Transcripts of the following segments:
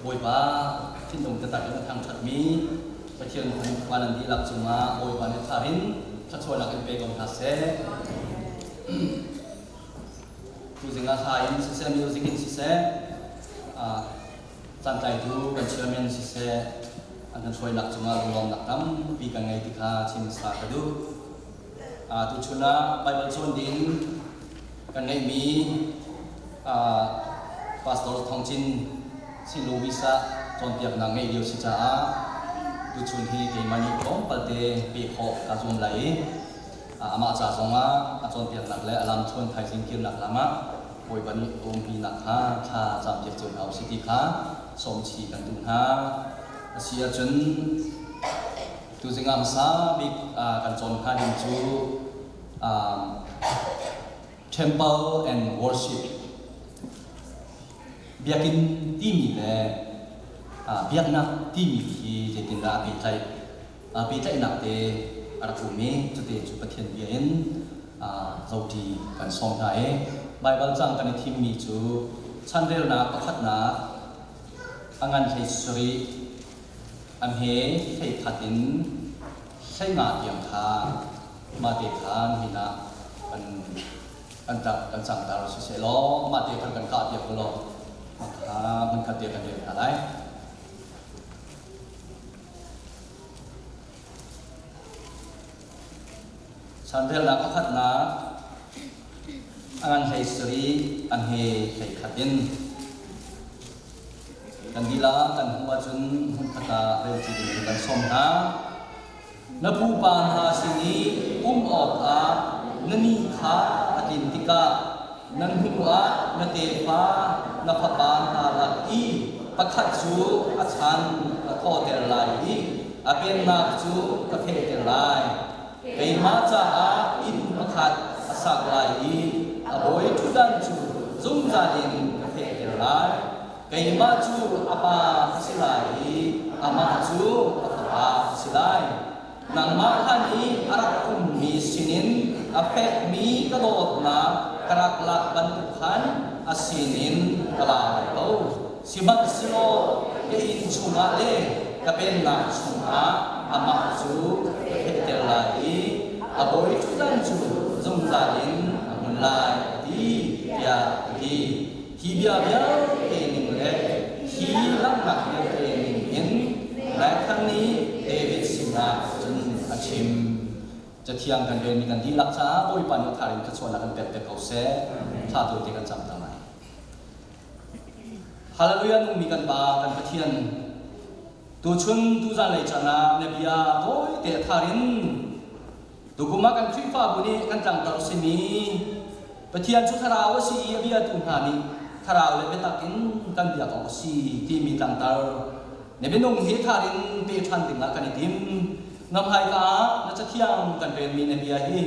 Bawipa thinlung taktak in a thangṭhatmi Pathian fanu nan dihlak cungah Bawipa nih thar in thluachuahnak in pe ko hna seh. Tuzing ah hla in siseh, music in siseh, caantlaitu kan chairman siseh, an kan hruainak cungah lunglawmnak tampi kan ngei ti kha chim sa ka duh. Tuchun ah Baibal cawn ding kan ngeihmi Pastor Thawng Cin Chin Louis ah cawnpiaknak ngeih lio si caah tuchun hi keimah nih tlawmpal te pe khawh kaa zuam lai i amah ca zongah a cawnpiaknak le a lamthluan thaizing kirnak lam ah Bawipa nih a umpinak kha thla campiak cio hna usih ti kha sawmchi kan duh hna. A si ahcun Tuzing ah hmasa bik kan cawn hnga ding cu temple and worship biakinn timi le biaknak timi hi zeitindah a pehtlaih pehtlaihnak te a rak um i cute cu Pathian bia in zoṭi kan sawm hna i Baibal cang kan i thimmi cu chanrelnak pakhatnak a ngan hlei sarih A hme hleikhat in hleinga tiang kha mahte khan hin ah kan kan rak kan cangter siseh law mahte khan kan kahpiak u law kha hmunkhat te kan rel hna lai. Chanrelnak pakhatnak a ngan hlei sarih a hme hleikhat in Kan dilah kan hmuh ahcun hmunkhat ah relci ding kan sawm hna. Na pupa hna sin i um awkah na ni kha a tlin tikah nan hnu ah na tefa na fapa hna lak i pakhat cu a chan ka thawhter lai i a pennak cu ka fehter lai. Keimah caah inn pakhat a sak lai i a bawi ṭhutdan cu zungzal in ka fehter lai. Keimah cu a pa ka si lai i amah cu a fapa a si lai. Nangmah hlan i a rak ummi sinin a fekmi ka dawtnak ka rak lak bantuk khan a sinin ka la lai lo. Sihmanhsehlaw ka inn chungah le ka pennak chungah amah cu ka fehter lai i a bawi ṭhutdan cu zungzal in a hmun lai, a ti, tiah a ti. Hi bia vialte ning le hi langhnak vialte ning in Nathan nih David sinah cun a chim. Cathiang kan relmi kan dihlak caah Bawipa nih thar in thluachuahnak kan pek te ko seh. Thla tawite kan cam ta lai. Hallelujah nungmi kan Pa kan Pathian tuchun tuzan lei caan ah na bia tawite a thar in tukum ah kan Khrihfabu nih kan tlangtar simi Pathian cu thlarau a si i a biatu hna nih thlarau le biatak in kan biak awk a si timi tlangtar na minung hi thar in pe ṭhan dingah kan i tim. Na hmaika ah na cathiang kan relmi na bia hi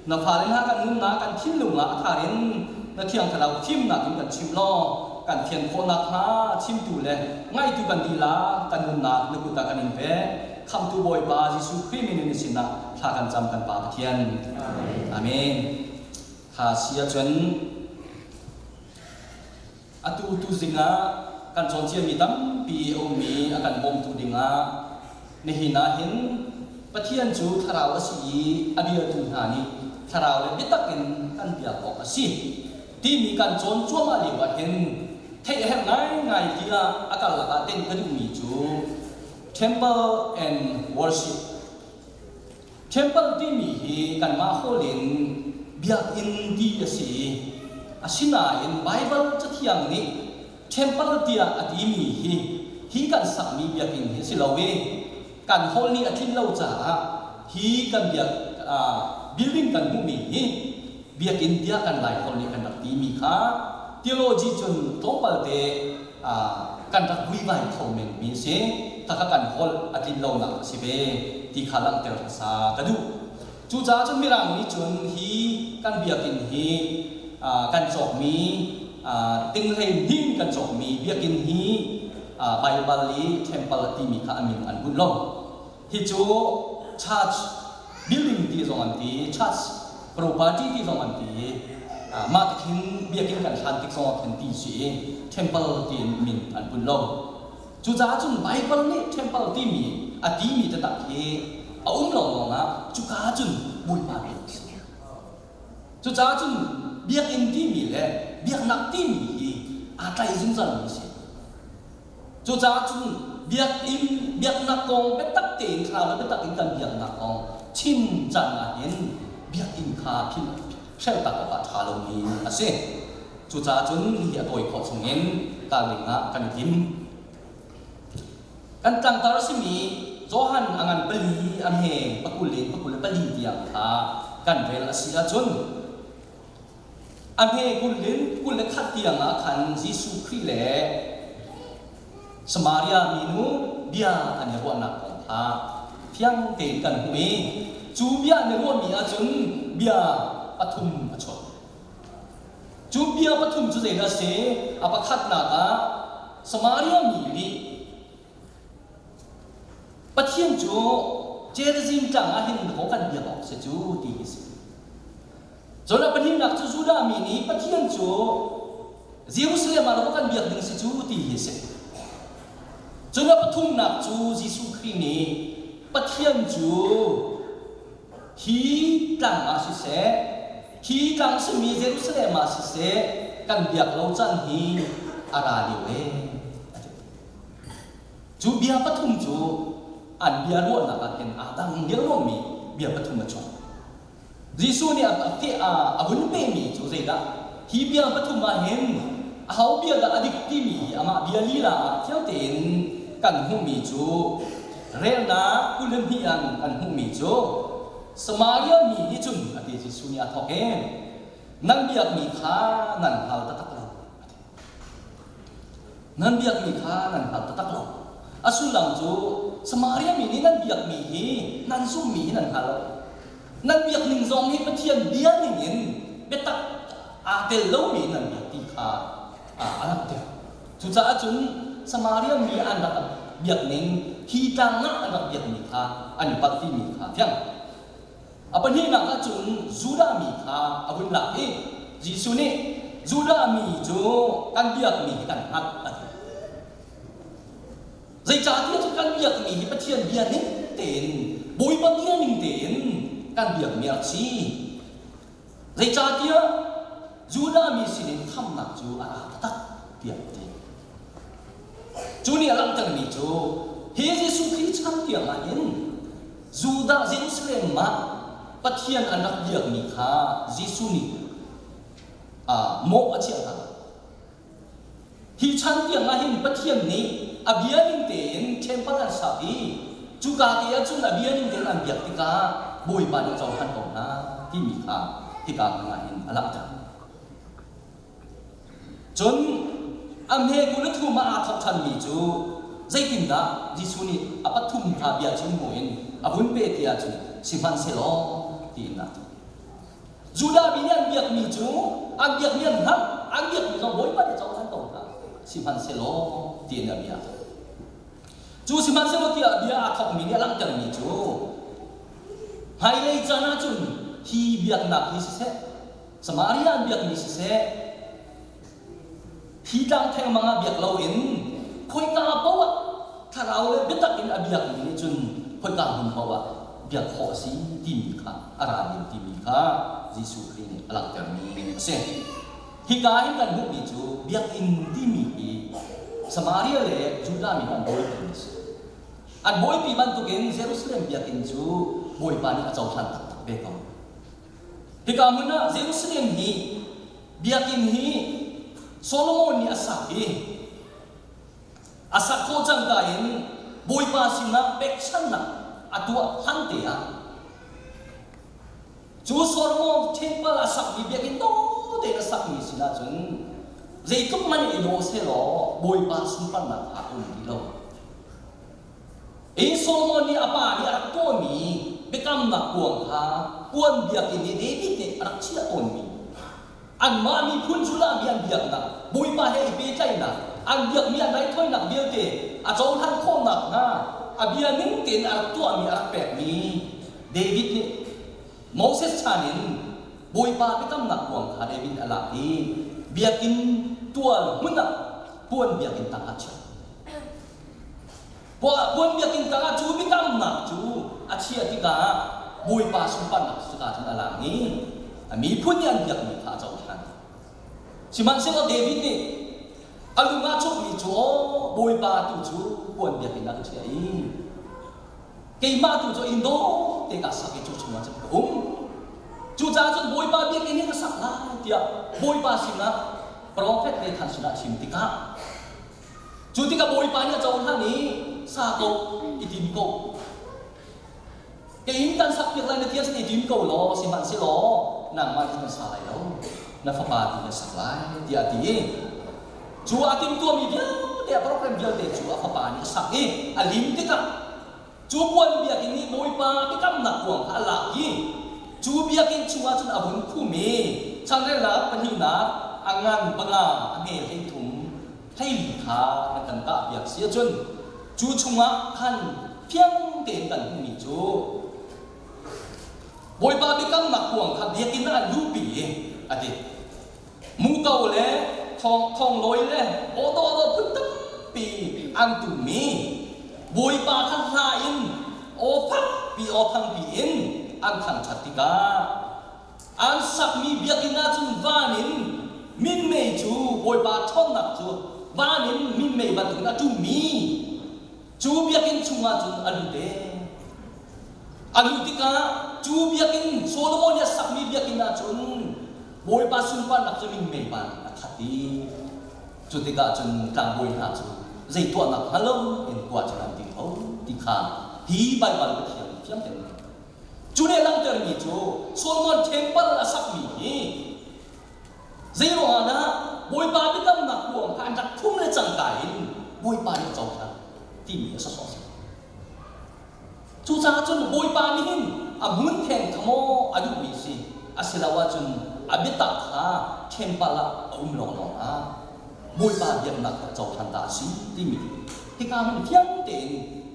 Na fale hna kan nunnak kan thinlung ah a thar in na thiang thlarau fimnak in kan chim law kan thian khawh nakhnga chimtu le ngaitu kan dihlak kan nunnak na kut ah kan in pek. Khamhtu Bawipa Jesuh Khrih min in na sinah thla kan cam kan Pa Pathian. Amen. Tha si ahcun atu tu zing ah kan cawn ciami tampi a ummi a kan bawmtu dingah nihin ah hin Pathian cu thlarau a si i a biatu hna nih thlarau le biatak in kan biak awk a si timi kan cawn cuahmah lio ah hin theih a herh ngaingai tiah a karlak ah tenh ka duhmi cu temple and worship. Temple timi hi kanmah hawl in biakinn ti a si i asinain Baibal Cathiang nih temple tiah a timi hi hi kan sakmi biakinn hi a si lo i kan hawl nih a tlin lo caah hi kan biak building kan hmuhmi hi biakinn tiah kan Lai holh nih kan rak timi kha theology cun tlawmpal te kan rak vuivai kho menmi a si. Khakha kan holh a tlin lonak a si ve ti kha langhter hmasa ka duh. Cucaah cun Mirang nih cun hi kan biakinn hi kan cawkmi tinghlei hnin kan cawkmi biakinn hi Baibal i temple timi kha a min an bunh lo. Hi cu church building ti zong an ti, church property ti zong an ti. Mah ti khin biakinn kan hlan tik zong ah khin ti si i temple tiin min an bunh lo. Cucaah cun Baibal nih temple timi a timi taktak hi a um lo lawngah cuka ah cun Bawipa biak a si. Cucaah cun biakinn timi le biaknak timi hi aa tlai zungzalmi a si. Cucaah cun biakinn biaknak kong biatak tein thlarau le biatak in kan biaknak kong chim caan ah hin biakinn kha philh hrelhtak awk ah ṭha lomi a si. Cucaah cun hihi a tawi khawh chungin kal ding ah kan i tim. Kan tlangtar a simi Johan a ngan pali a hme pakul in 24 tiang kha kan rel a si ahcun a hme 20 in 21 tiang ah khan Jesuh Khrih le Samaria minu bia an i ruahnak kong kha fiang tein kan hmuh i cu bia an i ruahmi ahcun bia pathum a chuak. Cu bia pathum cu zeidah a si? A pakhatnak ah Samaria mi nih Pathian cu Gerizim tlang ah hin dakaw kan biak awk si cu ti hi si. Cun a pahnihnak cu Judah mi nih Pathian cu Jerusalem ah dakaw kan biak ding si cu ti hi si. Cun a pathumnak cu Jesuh Khrih nih Pathian cu Hi tlang ah siseh, hi tlang simi Jerusalem ah siseh, kan biak lo caan hi a ra lio ee, a ti. Cu bia pathum cu an bia ruahnak ah hin aa dang riangruangmi bia pathum a chuak. Jesuh nih a, a, a vun pemi cu zeidah? Hi bia pathum ah hin aho bia dah a dik timi hi amah bia lila ah fiang tein kan hmuhmi cu Relnak 22 an kan hmuhmi cu Samaria mi nih cun a ti Jesuh nih a thawk i nan biakmi kha nan hngal taktak lo a ti. Nan biakmi kha nan hngal taktak lo. A sullam cu Samaria mi nih nan biakmi hi nan zumhmi hi nan hngal lo. Nan biak ning zong hi Pathian bia ning in biatak aa tel lomi nan biak ti kha a langhter. Cucaah cun Samaria mi an rak biak ning hi tlang ah an rak biakmi kha an i palh timi kha fiang. A pahnihnak ah cun Judah mi kha a vun lak i Jesuh nih Judah mi cu kan biakmi hi kan hngalh a ti. Zeicahtiah cun kan biakmi hi Pathian bia ning tein Bawipa bia ning tein kan biakmi a rak si. Zeicahtiah Judah mi sinin khamnak cu a ra taktak tiah a ti. Cu nih a langhtermi cu hi Jesuh Khrih chan tiang ah hin Judah Jerusalem ah Pathian an rak biakmi kha Jesuh nih mawh a chiah hna. Hi chan tiang ah hin Pathian nih a bia ning tein temple an sak i cuka te ah cun a bia ning tein an biak tikah Bawipa nih a cohlan ko hna timi kha hika hmun ah hin a langhter. Cun a hme 23 ah aa thawk ṭhanmi cu zeitindah Jesuh nih a pathum kha bia chim hnu in a vun pe ti ahcun sihmanhsehlaw tiin aa thawk. Judah mi nih an biakmi cu an biakmi an hngalh, an biakmi zong Bawipa nih cohlan ko hna. Sihmanhsehlaw tiin a bia. Cu sihmanhsehlaw tiah bia aa thawkmi nih a langhtermi cu hmailei caan ahcun hi biaknak hi siseh, Samaria an biakmi siseh, Hi tlang thengmang ah biak loin khoika paoh ah thlarau le biatak in a biakmi nih cun khoika hmun paoh ah biak khawh a si timi kha a ra lio timi kha Jesuh Khrih nih a langhtermi a si. Hika hin kan hmuhmi cu biakinn timi hi Samaria le Judah mi an bawipi a si. An bawipi bantukin Jerusalem biakinn cu Bawipa nih a cohlan taktak ve ko. Hika hmun ah Jerusalem hi biakinn hi Solomon nih a sak i a sak khawh cangka in Bawipa sinah pekchanhnak a tuah hlan te ah cu Solomon temple a sakmi biakinn dawh tein a sakmi sinah cun zeitluk man i dawh sehlaw Bawipa sunparnak kha a um ti lo. Hi Solomon nih a pa nih a rak tuahmi biakamnak kuang kha puan biakinn i David nih a rak chiah tawnmi anmah miphun Judah mi an biaknak Bawipa he i pehtlaihnak an biakmi an raithawinak vialte a cohlan khawh nakhnga a bia ning tein a rak tuahmi a rak pekmi David nih Moses chan in Bawipa biakamnak kuang kha David nih a lak i biakinn tual hmun ah puan biakinn tangah a chiah. Puan biakinn tangah cu biakamnak cu a chiah tikah Bawipa sunparnak cu cuka cun a lang i a miphun nih an biakmi kha a cohlan. Sihmanhsehlaw David nih a lung ah chukmi cu aw Bawipa tu cu puan biakinn ah ka chiah i keimah tu cu inn dawh te ka sak i cu chungah cun ka um. Cucaah cun Bawipa biakinn hi ka sak lai tiah Bawipa sinah profet Nathan sinah a chim tikah Cu tikah Bawipa nih a cohlan i sa ko, i tim ko. Ka inn kan sakpiak lai na ti ahcun i tim ko law, sihmanhsehlaw nangmah nih kan sa lai lo, na fapa tu na sak lai, tiah a ti i cu a timtuahmi vialte a program vialte cu a fapa nih a sak i a lim tikah Cu puan biakinn nih Bawipa biakamnak kuang kha a lak i cu biakinn chungah cun a vun khum i changrelak pahnihnak a ngan panga a hme 13 hleili kha na kan tahpiak si ahcun cu chungah khan fiang tein kan hmuhmi cu Bawipa biakamnak kuang kha biakinn ah an luhpi i a ti. Muko le thonglawi le awdawh phun tampi an tummi Bawipa kha hla in aw fakpi aw thangpi in an thangṭhat tikah an sakmi biakinn ah cun van in minmei cu Bawipa ṭhawnnak cu van in minmei bantukin a ṭummi cu biakinn chungah cun a lut e. A luh tikah cu biakinn Solomon nih a sakmi biakinn ah cun Bawipa sunparnak cu minmei van a khat i cu tikah cun tlangbawi hna cu zei tuahnak hngal lo in kua cun an ding ko ti kha hi Baibal biathiang fiang tein cu nih a langhtermi cu Solomon temple a sakmi hi zei ruangah dah Bawipa biakamnak kuang kha an rak khum le cangka in Bawipa nih a cohlan timi a sawsawh a si. Cucaah cun Bawipa nih hin a hmun theng kha maw a duhmi si asiloah cun a biatak kha ṭhempal ah a um lawnglawng ah Bawipa biaknak kha a cohlan dah a si timi hika hmun fiang tein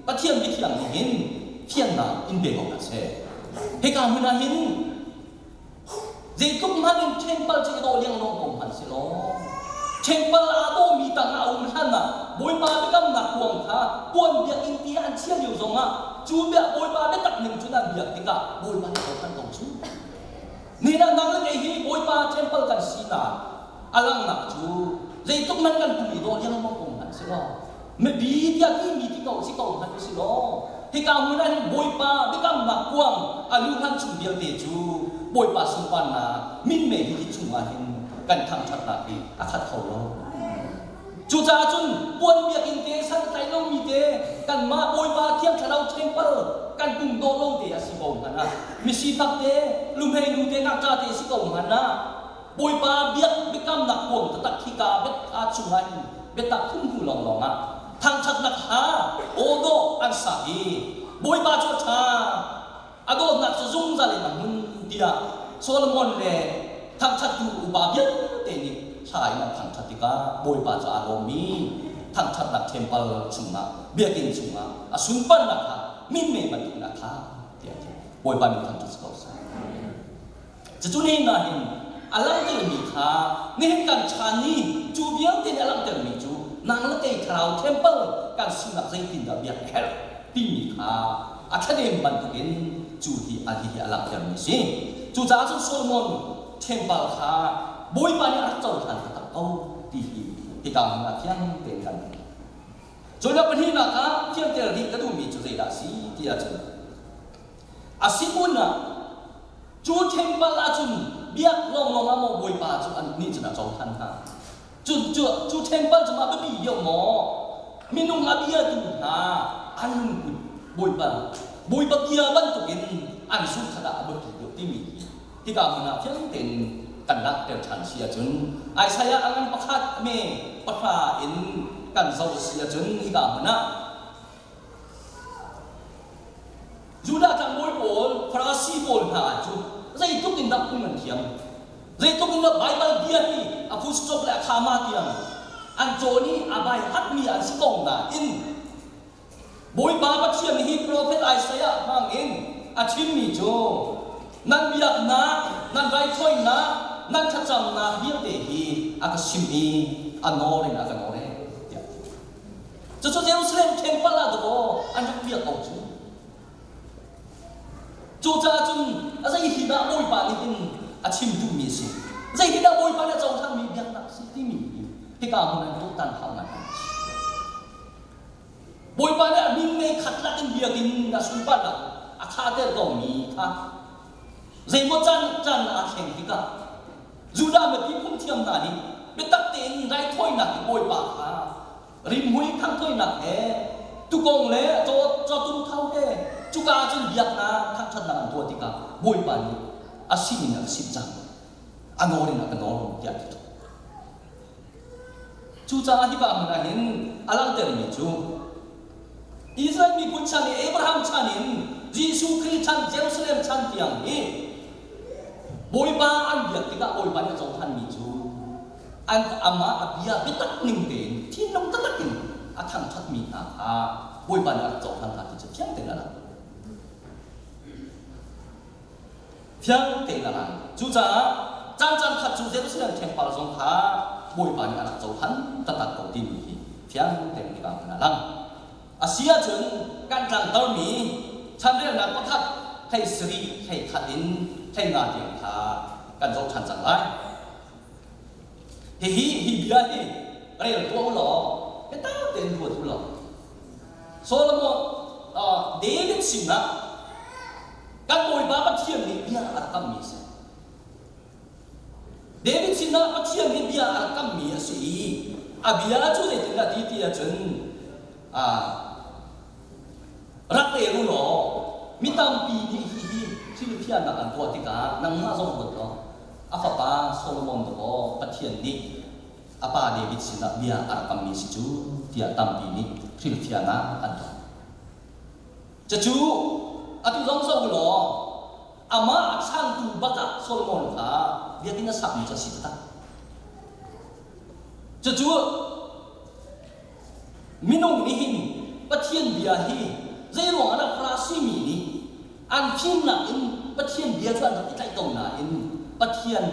Pathian biathiang nih hin fiannak in pe ko hna seh. Hika hmun ah hin Zeitluk hmanh in ṭhempal cu i dawh liangluang ko hmanh selaw, ṭhempal aa dawhmi tangah a um hlan ah Bawipa biakamnak kuang kha puan biakinn ti ah an chiah lio zongah cu bia Bawipa biatak ning cun an biak tikah Bawipa nih cohlan ko cu. Nihin ah nang le kei hi Bawipa ṭhempal kan sinak a langhnak cu zeitluk hmanh kan pum i dawh liangluang ko hmanh selaw, mipi tiah timi ti ko si ko hmanh usih law hika hmun ah hin Bawipa biakamnak kuang a luhlan chung vialte cu Bawipa sunparnak minmei hi hi chungah hin kan thangṭhatnak hi a khat kho lo. Cucaah cun puan biakinn te santlai lomi te kanmah Bawipa Thiang Thlarau temple kan pum dawh lo te a si ko hmanh ah misifak te lumhei nu te ngakṭa te si ko hmanh ah Bawipa biak biakamnak kuang taktak hika biathla chungah hin biatak phun hnu lawnglawng ah thangṭhatnak hla aw dawh an sa i Bawipa cu a ṭha a dawtnak cu zungzal in a hmun tiah Solomon le thangṭhattu upa vialte nih hla in an thangṭhat tikah Bawipa cu aa lawmmi thangṭhatnak ṭhempal chungah biakinn chungah a sunparnak kha minmei bantukin a tla tiah a ti. Bawipa min thangṭhat si ko seh. Cucu nihin ah hin a langhtermi kha nihin kan chan i cu vialte nih a langhtermi cu nang le kei thlarau temple kan sinak zeitindah biak a herh timi kha a thladem bantukin cu hi a hi hi a langhtermi a si. Cucaah cun Solomon temple kha Bawipa nih a rak cohlan taktak ko ti hi hika hmun ah fiang tein kan hmuh. Cun a pahnihnak ah fianter rih ka duhmi cu zeidah a si ti ahcun A si kun ah cu ṭhempal ahcun biak lawnglawng ah maw Bawipa cu an nih cun a cohlan hna. Cu, cu, cu ṭhempal cu mah biapi deuh maw minung a biatu hna an lungput Bawipa Bawipa bia bantukin an zumh kha dah a biapi deuh timi hi hika hmun ah fiang tein kan langhter ṭhan si ahcun Isaiah a ngan pakhat me pahra in kan zoh si ahcun hika hmun ah Judah tlangbawi pawl, Farasi pawl hna cu zeitluk in dah phung an thiam? Zeitluk in dah Baibal bia hi a full stop le a comma tiang an cawn i a bai hatmi an si ko nain Bawipa Pathian hi profet Isaiah hmangin a chimmi cu nan biaknak, nan raithawinak, nan thlacamnak vialte hi a ka sim i a nawr in a ka nawr ee tiah a ti. Cucu Jerusalem temple. Temple ah dakaw an rak biak ko cu. Cucaah cun a zei hi dah Bawipa nih hin a chim duhmi a si? Zei hi dah Bawipa nih a cohlanmi biaknak a si timi hi hika hmun an tuaktan hau ngai a si. Bawipa nih a min mei khat lak in biakinn a sunparnak a khahter komi kha zeimaw caan caan aa thleng tikah Judah mipi phungthiam hna nih biatak tein raithawinak in Bawipa kha rimhmui khanghthawinak he tukong le cawtum thau he cuka ah cun biaknak thangṭhatnak an tuah tikah Bawipa nih a sinin a ka simh cang a nawl in a ka nawl tiah a ti. Cucaah hika hmun ah hin a langhtermi cu Israel miphun chan i Abraham chan in Jesuh Khrih chan Jerusalem chan tiang hi Bawipa an biak tikah Bawipa nih a cohlanmi cu an amah a bia biatak ning tein thinlung taktak in a thangṭhatmi hna kha Bawipa nih a rak cohlan hna ti cu fiang tein a lang. Fiang tein a lang. Cucaah caan caan khat cu Jerusalem ṭhengpar zong kha Bawipa nih a rak cohlan taktak ko timi hi fiang tein hika hmun a lang. A si ahcun kan tlangtarmi chanrelnak pakhat hlei sarih hlei khat in hlei nga tiang kha kan zoh ṭhan cang lai. Hihi hi bia hi rel tuah u law biatak tein ruat u law Solomon uh, David sinah kan Bawipa Pathian nih bia a rak kammi a si. David sinah Pathian nih bia a rak kammi a si i a bia cu zeitindah ti ti ahcun uh, rak rel u law mi tampi nih hihi thil thiannak an tuah tikah nangmah zong ruat law a fapa Solomon dawh Pathian nih a pa David sinah bia a rak kammi si cu tiah tampi nih hrilhfiahnak an tuah. Cucu atu zong zoh u law amah a changtu bak ah Solomon kha biakinn a sakmi cu a si taktak. Cucu Minung nih hin Pathian bia hi zeiruang ah dah Farasi mi nih an fimnak in Pathian bia cu an rak i tlaih ko nain Pathian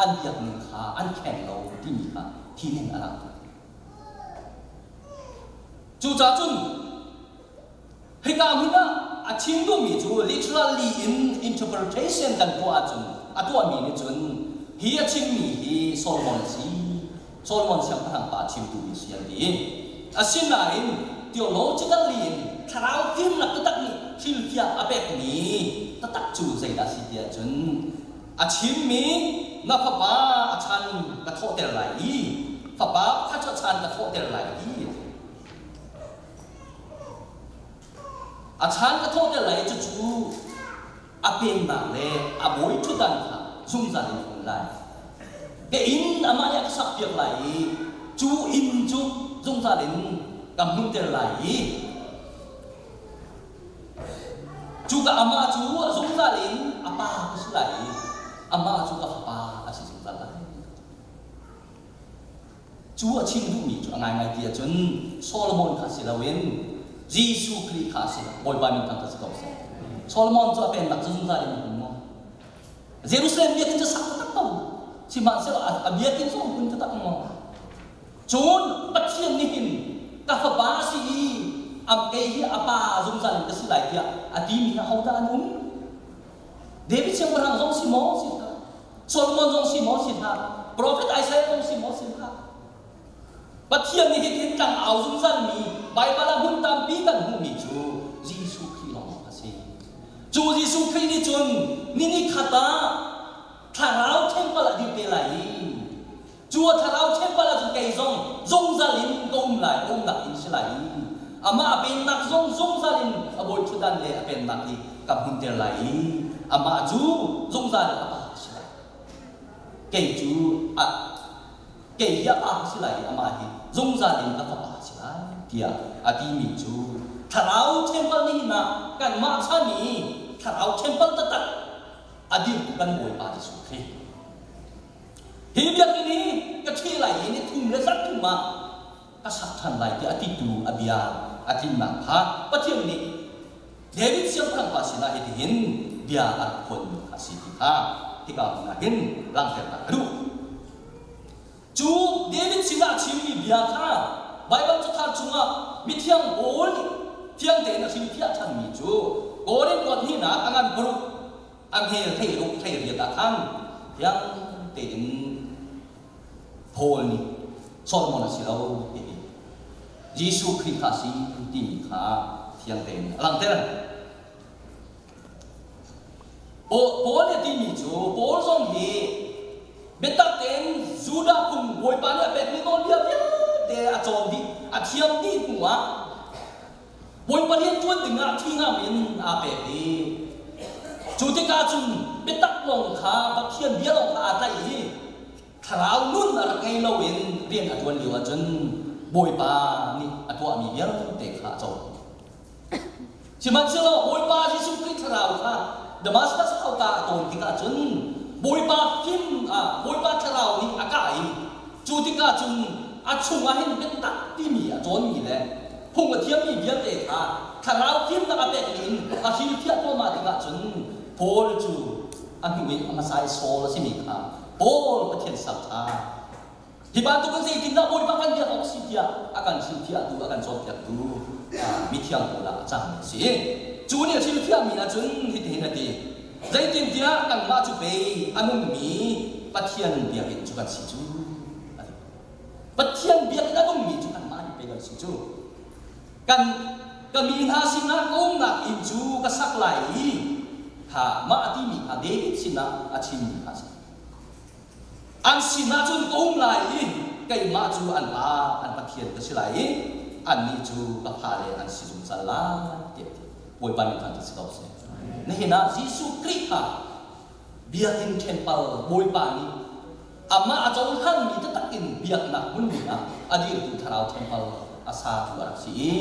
an biakning kha an kheng lo timi kha hi ning a langhter. Cucaah cun Hika hmun ah a chim duhmi cu literally in interpretation kan tuah ahcun a tuahmi nih cun hi a chimmi hi Solomon a si. Solomon siangpahrang pa a chim duhmi si an ti. Asinain theologically in thlarau fimnak taktak nih thilfiah a pekmi taktak cu zeidah a si ti ahcun a chimmi na fapa a chan ka thawhter lai i fapa pakhat cu a chan ka thawhter lai i A chan ka thawhter lai i cucu a pennak le a bawi ṭhutdan kha zungzal in a um lai. Ka inn amah nih a ka sakpiak lai i cu inn cu zungzal in ka hmunter lai i cuka amah cu a zungzal in a pa ka si lai i amah cu ka fapa a si zungzal lai. Cu a chim duhmi cu a ngaingai ti ahcun Solomon kha si loin Jesuh Khrih kha a si. Bawipa min thangṭhat si ko seh. Solomon cu a pennak cu zungzal in a hmun maw? Jerusalem biakinn cu sak taktak ko. Sihmanhsehlaw a biakinn cu a hmun taktak maw? Cun Pathian nih hin ka fapa a si i am kei hi a pa zungzal in ka si lai tiah a timi hi ahodah an um? David siangpahrang zong si maw? Si hlah. Solomon zong si maw si hlah. Prophet Isaiah zong si maw si hlah. Pathian nih hitin tlang au zungzalmi Baibal ah hmun tampi kan hmuhmi cu Jesuh Khrih lawng a si. Cu Jesuh Khrih nih cun ni ni khat ah thlarau temple ah dir te lai i Cu a thlarau temple ahcun kei zong zungzal in ka um lai, ka umnak inn si lai i amah a pennak zong zungzal in a bawi ṭhutdan le a pennak hi ka hmunter lai i amah cu zungzal in a pa a si lai. Kei cu a kei hi a pa ka si lai i amah hi zungzal in ka fapa a si lai tiah a timi cu thlarau temple nihin ah kanmah chan i thlarau temple taktak a dirtu kan Bawipa Jesuh Khrih. Hi biakinn hi ka ṭheh lai i ni thum le zarh thum ah ka sak ṭhan lai tiah a titu a bia a tlinnak kha Pathian nih David siangpahrang pa sinah hitihin bia a rak phuanmi kha a si ti kha hika hmun ah hin langhternak a duh. Cu David sinah a chimmi bia kha Baibal cathar chungah mithiang Paul nih. Thiang tein a hrilhfiah ṭhanmi cu Korin kuat hnihnak a ngan paruk a hmel 16 18 ah khan thiang tein Paul nih Solomon a si lo ti Jesuh Khrih kha a si timi kha thiang tein a langhter. Paul nih a timi cu Paul zong hi biatak tein Judah phung Bawipa nih a pekmi nawlbia vialte a cawn dih, a thiam dih hnuah Bawipa rian ṭuan dingah thi ngam in aa pek i cu tikah cun biatak lawng kha Pathian bia lawng kha aa tlaih i thlarau nun a rak ngei loin rian a ṭuan lio ahcun Bawipa nih a tuahmi vialte kha a cawn. Sihmanhsehlaw Bawipa Jesuh Khrih thlarau kha Damascus hauka a tawn tikah cun Bawipa fim ah Bawipa thlarau nih a kah i cu tikah cun a chungah hin biatak timi a cawnmi le phung a thiammi vialte kha thlarau fimnak a pekmi in a hrilhfiah thluahmah tikah cun Paul cu a hnu i a hmasa i Saul a simi kha Paul Pathian salṭha Hi bantukin zeitindah Bawipa kan biak awk si tiah a kan hrilhfiahtu, a kan cawnpiaktu mithiang pawl ah a cangmi a si. Cu nih a hrilhfiahmi ahcun hitihin a ti, Zeitintiah kanmah cu pei a nungmi Pathian biakinn cu kan si cu, a ti. Pathian biakinn a nungmi cu kanmah nih pei kan si cu. Kan ka mi hna sinah ka umnak inn cu ka sak lai i kha mah a timi kha David sinah a chimmi kha a si. An sinah cun ka um lai i keimah cu an pa an Pathian ka si lai i annih cu ka fale an si zungzal lai tiah a ti. Bawipa nih thangṭhat si ko seh. Nihin ah Jesuh Khrih kha biakinn ṭhenpal Bawipa nih amah a cohlanmi taktak in biaknak hmun ah a dirtu thlarau ṭhenpal a satu a rak si i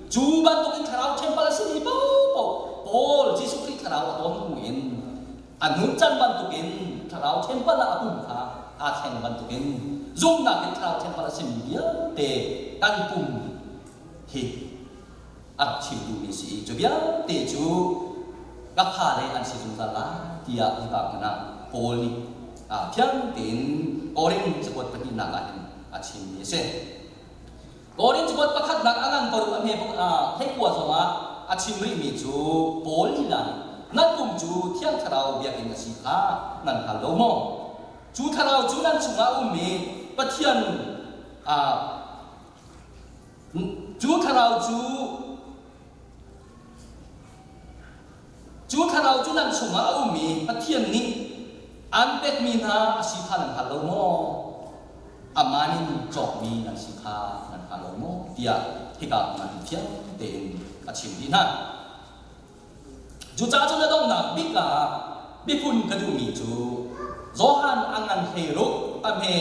cu bantukin thlarau ṭhenpal a simi paohpaoh Paul Jesuh Khrih thlarau a tawn hnu in A nuncan bantukin thlarau ṭhenpal ah a pum kha aa thleng bantukin zumhnak in thlarau ṭhenpal a simi vialte kan pum hi a rak chim duhmi a si i cu vialte cu ka fale an si zungzal lai tiah hika hmun ah Paul nih thiang tein Korin cakuat pahnihnak ah hin a chimmi a si. Korin cakuat pakhatnak a ngan paruk a hme hleikua zongah a chim rihmi cu Paul lila nih nan pum cu Thiang Thlarau biakinn a si kha nan hngal lo maw? Cu Thlarau cu nan chungah a ummi Pathian cu Thlarau cu Cu thlarau cu nan chungah a um i Pathian nih aan pekmi hna a si kha nan hngal lo maw? Aman in cawkmi nan si kha nan hngal lo maw? tiah hika hmun ah hin fiang tein a chim dih hna. Cucaah cun a donghnak bik ah biphun ka duhmi cu Johan a ngan 16 a hme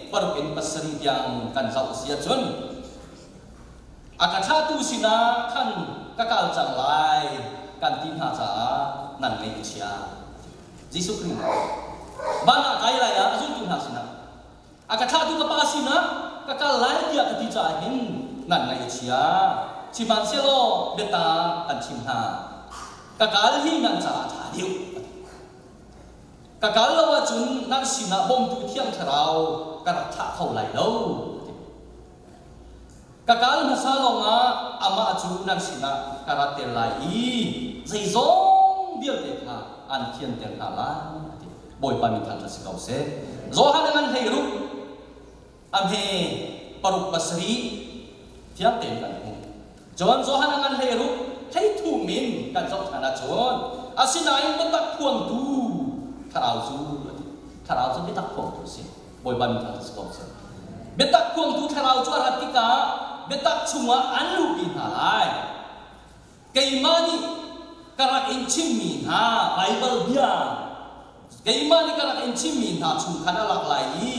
paruk in pasarih tiang kan zoh a si ahcun A ka thlahtu sinah khan ka kal cang lai kan ti hna caah nan ngaih a chia. Jesuh Khrih nih van ah kai lai ah a zultu hna sinah a ka thlahtu ka pa sinah ka kal lai tiah ka ti caah hin nan ngaih a chia. Sihmanhsehlaw biata kan chim hna. Ka kal hi nan caah a ṭha deuh. Ka kal lo ahcun nan sinah bawmtu Thiang Thlarau ka rak thlah kho lai lo. Ka kal hmasa lawngah amah cu nan sinah ka rat lai i zeizong vialte kha an thianter hna lai a ti. Bawipa min thangṭhat si ko seh. Johan a ngan 16 a hme paruk pasarih thiang tein kan hmuh. Cun Johan a ngan 16 hleithum in kan zoh ṭhan ahcun asinain biatak phuangtu thlarau cu a ti. Thlarau cu biatak phuangtu a si. Bawipa min thangṭhat si ko seh. Biatak phuangtu thlarau cu a rat tikah biatak chungah an luhpi hna lai. Keimah nih ka rak in chimmi hna Baibal bia keimah nih ka rak in chimmi hna chung khan a lak lai i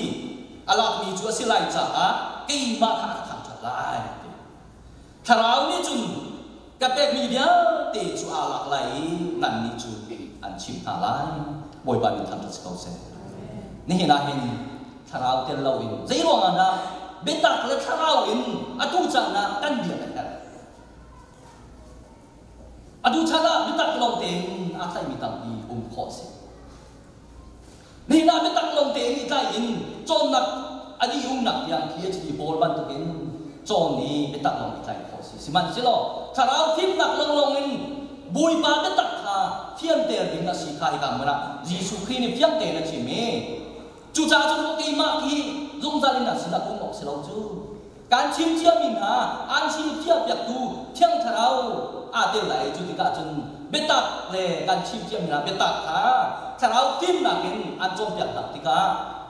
a lakmi cu a si lai caah keimah kha a ka thangṭhat lai. Thlarau nih cun ka pekmi vialte cu aa lak lai i nannih cu an chim hna lai. Bawipa min thangṭhat si ko seh. Nihin ah hin thlarau tel loin zei ruangah dah biatak le thlarau in atu caan ah kan biak a herh? Atu chan ah biatak lawng tein aa tlaihmi tampi um khawh a si. Nihin ah biatak lawng tein i tlai in cawnnak a dihumnak tiang PhD pawl bantukin. Cawn i biatak lawng i tlaih khawh a si. Sihmanhsehlaw thlarau fimnak lawnglawng in Bawipa biatak kha fianter ding a si kha hika hmun ah Jesuh Khrih nih fiang tein a chim i cucaah cun keimah hi zungzal in nan sinah um awk si lo cu. Kan chim ciami hna an sin i fiahpiaktu Thiang Thlarau aa tel lai i cu tikah cun biatak le kan chim ciami hna biatak kha Thlarau fimnak in an cawnpiak hna tikah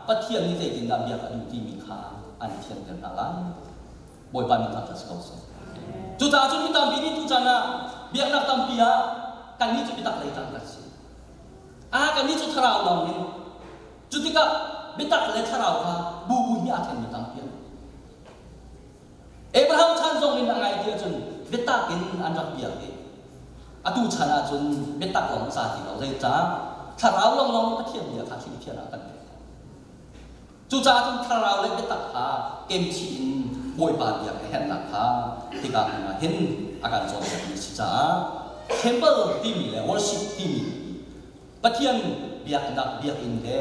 Pathian nih zeitindah biak a duh timi kha an thianter hna lai. Bawipa min thangṭhat si ko seh. Cucaah cun mi tampi nih tuchan ah biaknak tampi ah kannih cu biatak lei ṭang kan si. Ah kannih cu thlarau lawng in cu tikah biatak le thlarau kha bu bu hi aa ṭhenmi tampi an. Abraham chan zong in a ngai ti ahcun biatak in an rak biak i atu chan ahcun biatak lawng za ti lo zeicah thlarau lawnglawng in Pathian bia kha hrilhfiah ah kan pek. Cucaah cun thlarau le biatak kha kemchih in Bawipa biak a herhnak kha hika hmun ah hin a kan cawnpiakmi a si caah temple timi le worship timi Pathian biaknak biakinn le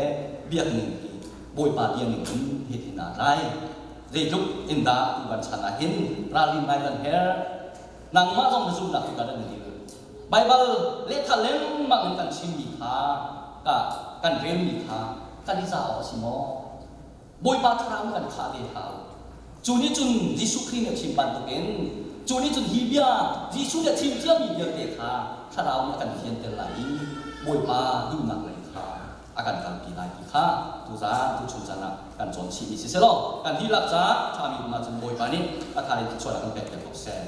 biakning hi Bawipa bia ning in hitin aa tlai. Zeitluk in dah tu kan chan ah hin ralrin ngai kan herh. Nangmah zong na zumhnak cu kan dir. Baibal lehthal lengmang in kan chimmi kha ka kan relmi kha kan i za awk a si maw? Bawipa thlarau kan khah ve hau. Cu nih cun Jesuh Khrih nih a chim bantukin cu nih cun hi bia Jesuh nih a chim ciami vialte kha thlarau nih a kan fianter lai i Bawipa duhnak lei kha a kan kalpi lai ti kha tuzaan tuchun caan ah kan cawn chihmi si selaw kan dihlak caah ṭhami um ahcun Bawipa nih a thar in thluachuah a kan pek piak ko seh.